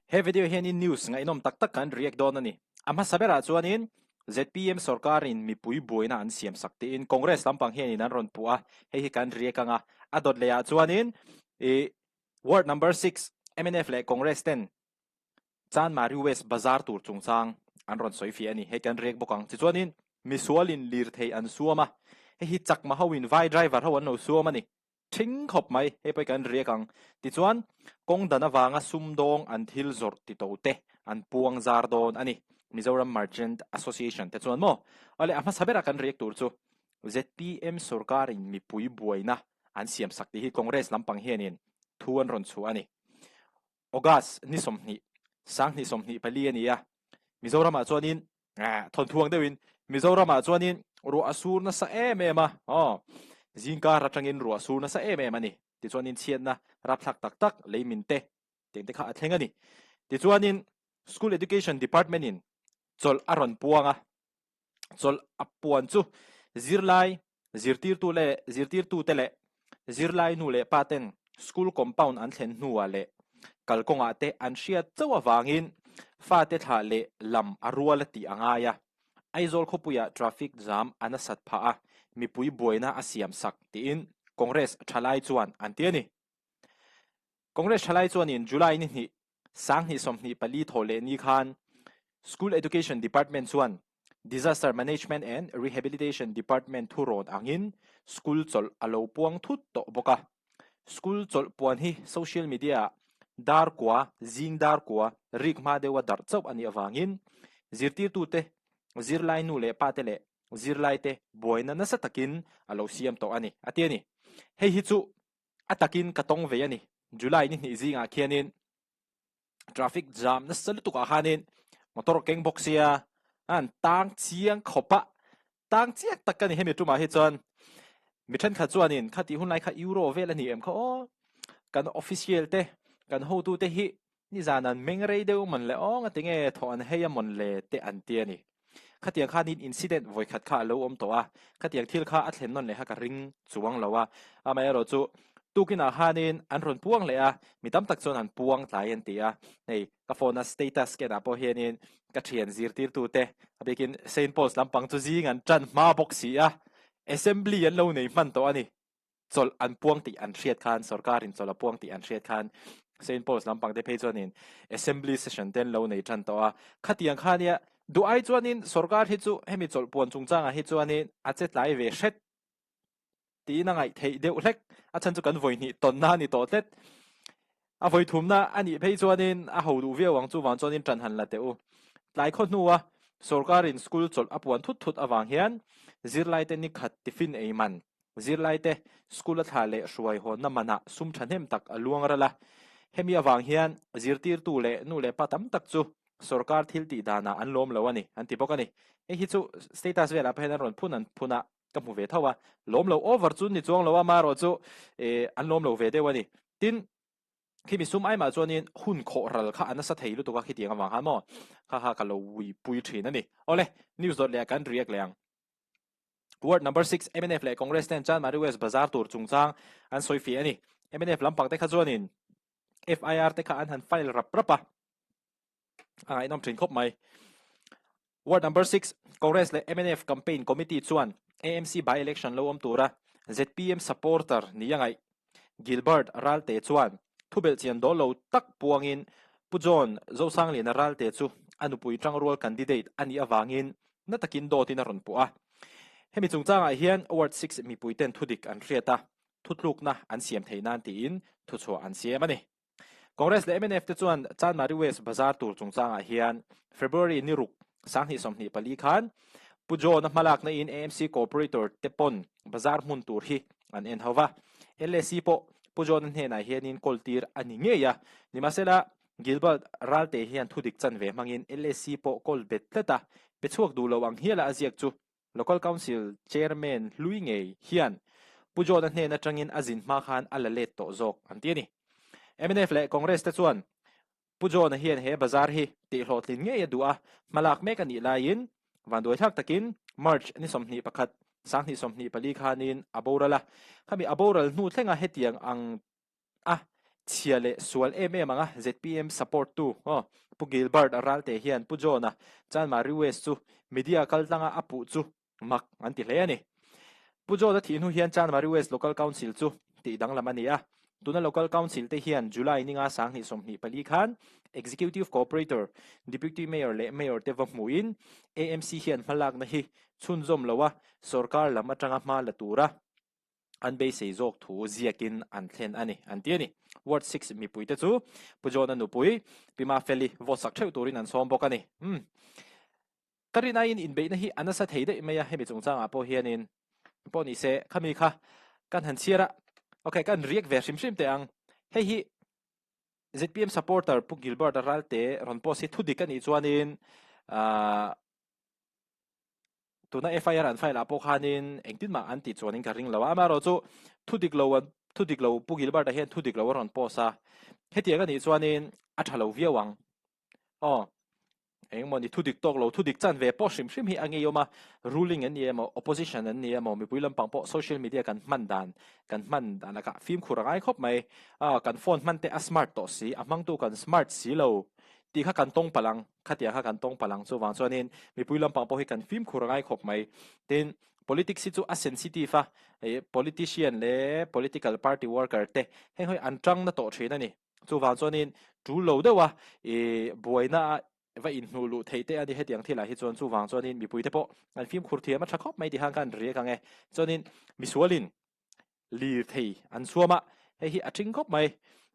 He video hianin news ngaihnawm tak tak kan react dawn a ni. A hmasa berah chuanin zpm sorkarin mipui buaina an siam sak tiin Congress lampang hianin an rawn puh a, hei hi kan react ang a. A dawt lehah chuanin ih ward number six mnf leh Congress ten Chanmari West bazar tur chungchang an rawn sawi fiah a ni. Hei kan react bawk ang. Tichuanin misualin lirthei an suam a, hei hi chakma hoin vai driver ho an lo suam a ni. Thing khawp mai, hei pawh hi kan riak ang. Tichuan, kawng dan avanga sumdawng an thil zawrh ti to te an puang zar dawn a ni. Mizoram Merchant Association te chuan maw? Awle, a hmasa bera kan riak tur chu zpm sorkarin mipui buaina an siamsak tih hi Congress lampang hianin thu an rawn chhuah a ni. August ni 20, 2024 a ni a, Mizoramah chuanin thawnthuang deuhin Mizoramah chuanin ruah a sur nasa em em a, aw, zingkar atangin ruah a sur nasa em em a ni. Tichuanin chhiatna rapthlak tak tak lei min te teng te kha a thleng a ni. Tichuanin School Education Department-in chawlh a rawn puang a, Chawlh a puan chu zirlai zirtirtu leh zirtirtute leh zirlai nu leh pa ten school compound an thlen hnuah leh kalkawngah te an hriat chauh avangin fate thlah leh lam a rual a tih a ngai a. Aizawl khawpuiah traffic jam a nasat phah a, mipui buaina a siam sak tiin Congress thalai chuan an ti a ni. Congress thalai chuanin July ni hnih 2024 thawh leh ni khan School Education Department chuan Disaster Management and Rehabilitation Department thurawn angin school chawlh a lo puang thut tawh bawk a. School chawlh puan hi social media-ah dar kua, zing dar kua, rik hma deuha darh chauh a nih avangin zirtirtute, zirlai nu leh pate leh zirlaite buaina nasa takin a lo siam tawh a ni, a ti a ni. Hei hi chu A takin ka tawng ve a ni. July ni hnih zingah khianin traffic jam nasa lutuk ah khanin motor keng bawk sia an tang chiang khawp a, tang chiang tak ka ni hemi tumah hi chuan mi thenkhat chuanin khatih hunlai kha euro vel a ni em kha aw kan official te kan hotu te hi Nizan an meng rei deuh mawn le aw nga tinge thawh an hei a mawn le te an ti a ni. Khatiang khanin incident vawikhat kha a lo awm tawh a, khatiang thil kha a thlen nawn leh kha ka ring chuang lo a. Amaherawh chu tukinah khanin an rawn puang leh a, mi tam tak chuan an puang tlai an ti a. Hei ka phone a status scan ah pawh hianin ka thian zirtirtute a bikin Saint Paul's lampang chu zing an tan hma bawk si a, assembly an lo nei hman tawh a ni. chawlh an puang tih an hriat khan sorkarin chawlh a puang tih an hriat khan Saint Paul's lampang te phei chuanin assembly session te an lo nei tan tawh a, khatiang kha nia duh ai chuanin sorkar hi chu hemi chawlh puan chungchangah hi chuanin a che tlai ve hret tiin a ngaih theih deuh hlek, a chhan chu kan vawi hnih tawnna a ni tawh tlet. A vawi thumna a nih phei chuanin a ho duh viau ang chuvang chuanin ṭan han la teh u. Tlai khaw hnua sorkarin school chawlh a puan thut thut avang hian zirlaite ni khat tiffin ei man, zirlaite school a thla leh hruai hawnna manah sum ṭhahnem tak a luang ral a. Hemi avang hian zirtirtu leh nu leh pa tam tak chu sorkar thil tih danah an lawm lo a ni, an ti bawk a ni. Hei hi chu status velah pawh hian an rawn phun an phun a, ka hmu ve tho a. Lawm lo over chu ni chuang lo a, amaherawh chu an lawm lo ve deuh a ni. Tin, khi mi sum aimah chuanin hun khawh ral kha a nasa thei lutuk a khitiang avang khan maw kha kha ka lo uipui thin a ni. Awle, news dawt leh ah kan react leh ang. Ward number six mnf leh Congress ten Chanmari West bazar tur chungchang an sawi fiah a ni. Mnf lampang te kha chuanin FIR te kha an han file rap rap a. A ngaihnawm thin khawp mai. Ward number six, Congress leh mnf campaign committee chuan AMC by-election lo awm tura zpm supporter ni a ngaih. Gilbert Ralte chuan thubelh chian dawl lo tak puangin Pu John Zosangliana Ralte chu a nupui tangrual candidate a nih avangin na takin dawtin a rawn puh a. Hemi chungchangah hian Ward six mipuiten thudik an hriat a, thutlukna an siam theih nan tiin thuchhuah an siam a ni. Congress leh mnf te chuan Chanmari West bazar tur chungchangah hian February ni ruk 2024 khan Pu John-a hmalakna in AMC Corporator te pawn bazar hmun tur hi an en ho va. LAC pawh Pu John-a hnenah hianin kawl tir a ni ngei a. Nimahsela, Gilbert Ralte hian thudik chanve hmangin LAC pawh kawl bet tlat a, pe chhuak duh lo ang hiala a ziak chu Local Council Chairman hlui ngei hian Pu John-a hnen atangin a zin hma khan a la let tawh zawk an ti a ni. Mnf leh Congress te chuan Pu John-a hian he bazar hi tihhlawhtlin ngei a duh a, hmalak mek a nih laiin vanduaithlak takin March ni 21, 2024 khanin a boral a. Khami a boral hnu thlenga hetiang ang a. Chhia leh sual em em ang a, zpm support tu aw Pu Gilbert a ralte hian Pu John-a Chanmari West chu media kaltlanga a puh chu mak an ti hle a ni. Pu John-a thih hnu hian Chanmari West Local Council chu tih danglam a ni a, tuna Local Council te hian July ninga 2024 khan Executive Cooperator, Deputy Mayor leh Mayor te va hmuhin AMC hian hmalakna hi chhunzawm loa sorkar lam atanga hma la tura an beisei zawk thu ziakin an thlen a ni, an ti a ni. Ward 6 mipuite chu Pu John-a nupui Pi Mafeli vote sak theuh turin an sawm bawk a ni. Umm. Ka rin aiin inbeihna hi a nasa thei daih mai a, hemi chungchangah pawh hianin pawh ni se khami kha kan han chhiar a, ok kan react ve hrim hrim teh ang. Hei hi zpm supporter Pu Gilbert-a Ralte rawn post hi thudik a nih chuanin ahh Tuna FIR an file ah pawh khanin engtin mah an tih chuanin ka ring lo a, amaherawh chu thu dik lo an thu dik lo Pu Gilbert-a hian thu dik lo a rawn post a, hetiang a nih chuanin a tha lo viau ang. Aw, engemaw ni thu dik tawk lo, thu dik chan ve pawh hrim hrim hi a ngeiawm a, ruling an ni emaw, opposition an ni emaw, mipui lampang pawh social media kan hman dan, kan hman dan lakah fimkhur a ngai khawp mai. Aw, kan phone hman te a smart tawh si, a hmangtu kan smart si lo tih kha kan tawng palh ang. Khatiang kha kan tawng palh ang. Chuvang chuanin mipui lampang pawh hi kan fimkhur a ngai khawp mai. Tin, politics hi chu a sensitive a, ih politician leh political party worker te heng hi an tang na tawh thin a ni. Chuvang chuanin tul lo deuh a, ih buaina a va inhnuh luh theih te a ni hetiang thilah hi chuan. Chuvang chuanin mipui te pawh an fimkhur thiam a tha khawp mai tih khan ka han riak ang e. Chuanin misualin lirthei an suam a, hei hi a ṭhing khawp mai.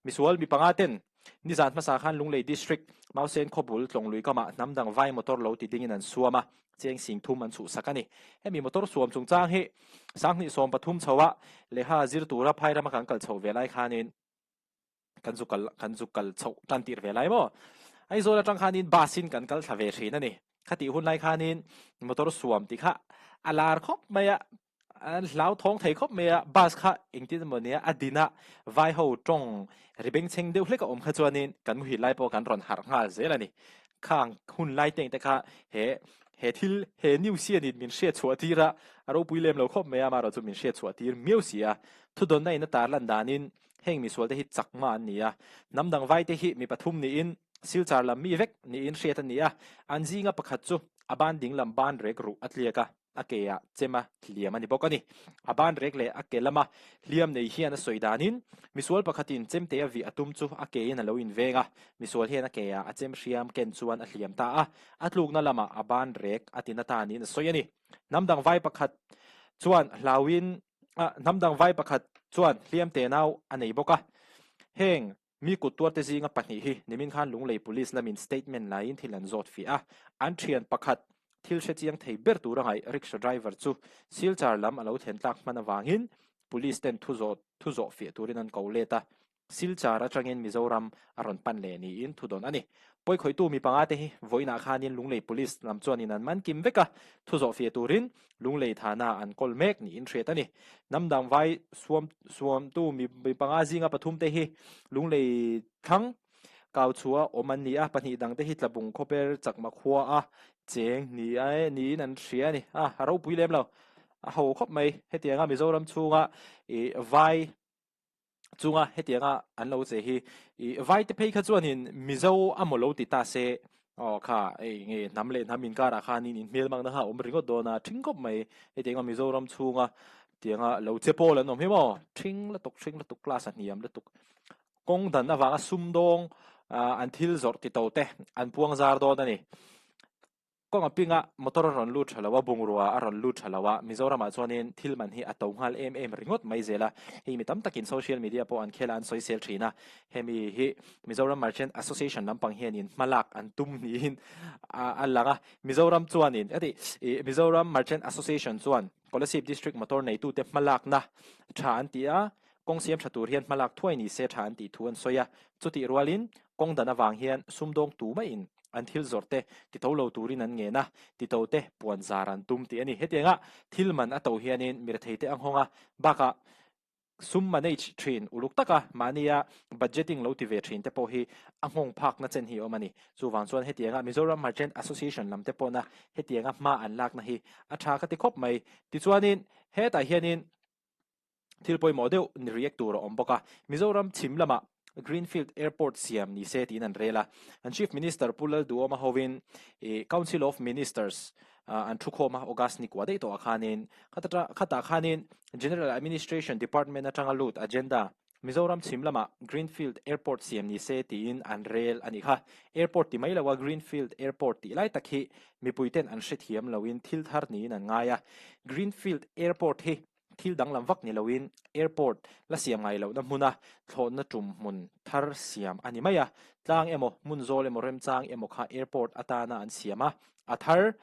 Misual mi panga ten nizan hmasa khan Lunglei District Mausen khawbul Tlawnglui kamah hnam dang vai motor lo ti dingin an suam a, cheng sing thum an chhuhsak a ni. Hemi motor suam chungchang hi 2013 chho a lehkha zir tura phai rama kan kal chho ve lai khanin kan zu kal kan zu kal chhoh tan tir ve lai maw? Aizawl atang khanin bus in kan kal thla ve thin a ni. Khatih hun lai khanin motor suam tih kha a lar khawp mai a, an hlau thawng thei khawp mai a, bus kha engtin emaw nia a din a, vai ho tawng ri bengchheng deuh hlek a awm kha chuanin kan muhil lai pawh kan rawn harh nghal zel a ni. Khang hun lai teng te kha he he thil he news hianin min hriat chhuah tir a, a ropui lem lo khawp mai a, amaherawhchu min hriat chhuah tir miau si a. Thudawnna in a tarlan danin Heng misualte hi chakma an ni a, hnam dang vaite hi mi pathum niin Silchar lam mi vek niin hriat a ni a, an zinga pakhat chu a ban ding lam ban rek ruh a tliak a, a ke ah chema hliam a ni bawk a ni. A ban rek leh a ke lama hliam nei hian a sawi danin misual pakhatin chemte a vih a tum chu a kein a lo inveng a, misual hian a ke ah a chem hriam ken chuan a hliam ta a, a tlukna lamah a ban rek a ti na ta niin a sawi a ni. Hnam dang vai pakhat chuan hlauin Hnam dang vai pakhat chuan hliam te nau a nei bawk a. Heng mi kut tuarte zinga pahnih hi nimin khan Lunglei Police lamin statement laiin thil an zawt fiah a. An thian pakhat thil hre chiang thei ber tura ngaih rickshaw driver chu Silchar lam a lo thlen tlak hman avangin Police ten thu zawh thu zawh fiah turin an ko let a. Silchar atangin Mizoram a rawn pan leh niin thu dawn a ni. Pawikhawihtu mi panga te hi vawiinah khanin Lunglei Police lam chuanin an man kim vek a, thu zawh fiah turin Lunglei thana an kawl mek niin hriat a ni. Hnam dang vai suam suamtu mi panga zinga pathum te hi Lunglei thlang kau chhuah awm an ni a, pahnih dang te hi Tlabung khawper chakma khua a cheng ni niin an hria a ni. A ropui lem lo, a ho khawp mai. Hetianga Mizoram chhunga ih vai chunga hetianga an lo che hi i vai te phei kha chuanin Mizo a maw lo ti ta se aw kha ei nge hnam leh hnam inkarah khanin in hmel makna kha a awm ringawt dawn a ṭhing khawp mai hetianga Mizoram chhunga tianga lo che pawl an awm hi maw ṭhing lutuk ṭhing lutuk class a hniam lutuk kawng dan avanga sumdawng an thil zawrh ti to te an puang zar dawn a ni. Kawng a ping a, motor a rawn lut tha lo a, bungrua a rawn lut tha lo a, Mizoramah chuanin thil man hi a to nghal em em ringawt mai zel a, hei mi tam takin social media pawh an khel a, an sawisel thin a, hemi hi Mizoram Merchant Association lampang hianin hmalak an tum niin a lang a, Mizoram chuanin a ti ih Mizoram Merchant Association chuan Kolasib District motor neitute hmalakna tha an ti a, kawng siam tha tur hian hmalak thuai ni se tha an tih thu an sawi a, chutih rualin kawng dan avang hian sumdawng tu maiin an thil zawrh te ti to lo turin an ngen a, ti to te puan zar an tum tih a ni. Hetianga thil man a to hianin mirethei te ang hawng a, bakah sum manage thin uluk taka mahnia budgeting lo ti ve thin te pawh hi a nghawng phakna chen hi a awm a ni. Chuvang chuan hetianga Mizoram Merchant Association lam te pawhna hetianga hma an lakna hi a tha ka ti khawp mai. Tichuanin hetah hianin thil pawimawh deuh ni react tur a awm bawk a. Mizoram chhim lamah. Greenfield Airport siam ni se tiin an rel a. An Chief Minister Pu Lalduhawma hovin Council of Ministers an thukhawm a, August ni kua daih tawhah khanin khatah khanin General Administration Department atanga lut agenda Mizoram chhim lamah Greenfield Airport siam ni se tiin an rel a nih kha. Airport ti mai loa Greenfield Airport tih lai tak hi mipuiten an hrethiam loin thil thar niin an ngai a. Greenfield Airport hi Thil danglam vak ni loin airport la siam ngai lohna hmuna thlawhna tum hmun thar siam a ni mai a, tlang emaw hmun zawl emaw remchang emaw kha airport atana an siam a, a thar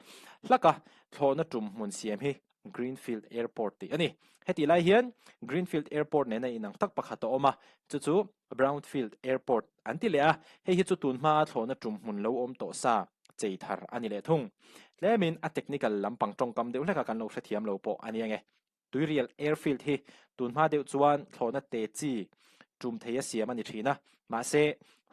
hlaka thlawhna tum hmun siam hi Greenfield Airport tih a ni. Hetih lai hian Greenfield Airport nena inang tak pakhat a awm a, chu chu Brownfield Airport an ti leh a, hei hi chu tun hmaa thlawhna tum hmun lo awm tawh sa chei thar a ni leh thung. Tlemin a technical lampang tawngkam deuh hleka kan lo hrethiam lo pawh a ni ange. Tuirial Airfield hi tun hma deuh chuan thlawhna te chi tum thei a siam a ni thin a, mahse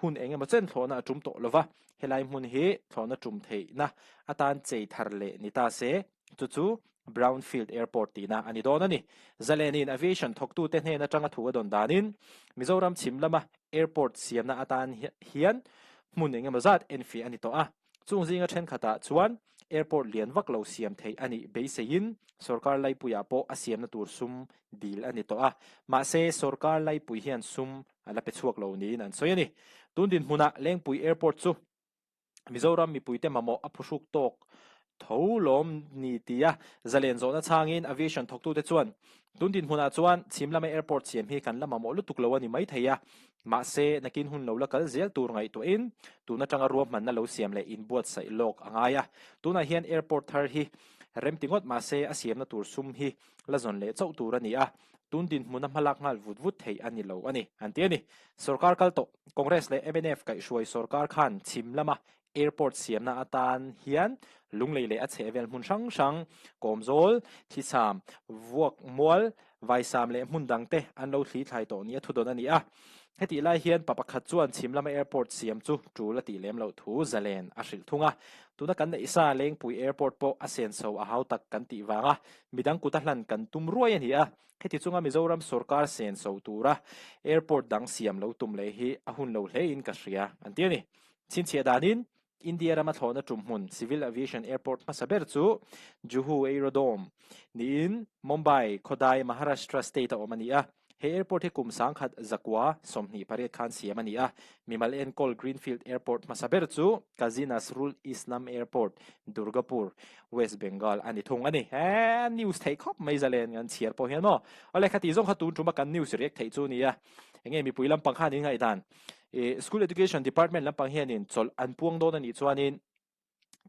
hun eng emaw chen thlawhna a tum tawh lova, helai hmun hi thlawhna tum theihna atan chei thar leh ni ta se, Chu chu Brownfield Airport tihna a ni dawn a ni. Zalenin aviation thawktute hnen atanga thu a dawn danin Mizoram chhim lama airport siamna atan hian hmun engemaw zat enfiah a ni tawh a. Chung zinga thenkhatah chuan airport lian vak lo siam theih a nih beiseiin sorkar laipuiah pawh a siamna tur sum dil a ni tawh a. Mahse, sorkar laipui hian sum a la pe chhuak lo niin an sawi a ni. Tun dinhmunah Lengpui Airport chu Mizoram mipuite mamawh a phuhruk tawk tho lawm ni tia zalen zawhna chhangin aviation thawktute chuan tun dinhmunah chuan chhim lama airport siam hi kan la mamawh lutuk lo a ni maithei a, mahse nakin hun lo la kal zel tur ngaihtuahin tun atanga ruahmanna lo siam leh inbuatsaih lawk a ngai a. Tunah hian airport thar hi rem ti ngawt mahse a siamna tur sum hi la zawn leh chauh tur a ni a, tun dinhmuna hmalak nghal vut vut theih a ni lo a ni, an ti a ni. Sorkar kal tawh Congress leh mnf kaihhruai sorkar khan chhim lama airport siamna atan hian Lunglei leh a chhehvel hmun hrang hrang, Kawmzawl, Thisam, Vuak Mual, Vaisam leh hmun dangte an lo thli thlai tawh nia thudawn a ni a. Hetih lai hian pa pakhat chuan chhim lama airport siam chu tul a tih lem loh thu zalen a hrilh thung a. Tuna kan neih sa Lengpui Airport pawh a senso a hau tak kan tih vanga midang kuta hlan kan tum ruai a ni a. Heti chunga Mizoram sorkar senso tura airport dang siam lo tum leh hi a hun lo hlein ka hria, an ti a ni. Chhinchhiah danin India rama thlawhna tum hmun Civil Aviation Airport hmasa ber chu Juhu Aerodome niin Mumbai khawdai Maharashtra state a awm a ni a. He airport hi kum 1000 zakua 28 khan siam a ni a. Mimal enkawl Greenfield Airport hmasa ber chu Kazi Nazrul Islam Airport, Durgapur, West Bengal a ni thung a ni. He news theih khawp mai zalen kan chhiar pawh hian maw. Awle khati zawng kha tun tuma kan news react theih chu nia. Enge mipui lampang khan in ngaihdan. I School Education Department lampang hianin chawlh an puang dawn a nih chuanin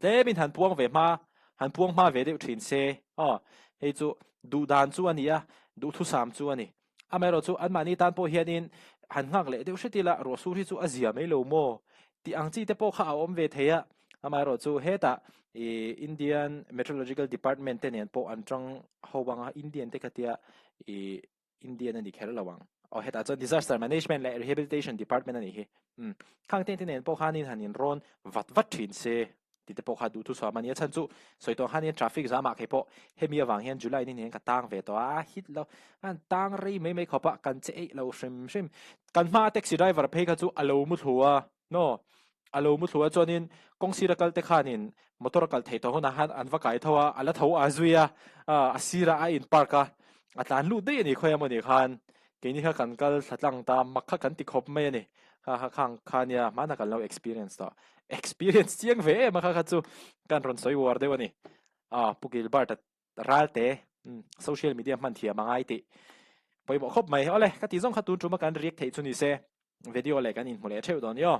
tlemin han puang ve hma, han puang hma ve deuh thin se. Aw, hei chu duh dan chu a ni a, duhthusam chu a ni. Amaherawh chu anmahni tan pawh hianin han nghak leh deuh hret ila ruahsur hi chu a zia mai lo maw tih ang chi te pawh kha a awm ve thei a. Amaherawh chu hetah ih Indian Meteorological Department te nen pawh an tang ho ang a, Indian te kha tia ih Indian a ni kher lo ang. Aw hetah chuan Disaster Management leh Rehabilitation Department a nih hi. Umm khang te te nen pawh khanin han inrawn vat vat thin se tih te pawh kha duhthusam a ni. A chhan chu sawi tawh khanin traffic zamah kei pawh hemi avang hian July ni hian ka tang ve tawh a, hit lo an tang rei mai mai khawp a, kan che eih lo hrim hrim. Kan hmaa taxi driver phei kha chu a lo mu thlu a, no a lo mu thlu a chuanin kawng sira kal te khanin motor a kal thei tawh hunah khan an va kai tho a, a la tho a zui a, a sirah a in park a, a tlan lut daih a ni khawi emaw ni khan keini kha kan kal thla tlang ta mak kha kan ti khawp mai a ni kha kha khang kha nia hmana kan lo experience tawh experience chiang ve em a kha kha chu kan rawn sawi uar deuh a ni a Pu Gilbert a ralte social media hman thiam a ngai tih pawimawh khawp mai awle ka tih zawng kha tun tuma kan react theih chu ni se video leh kan inhmu leh theuh dawn ni aw.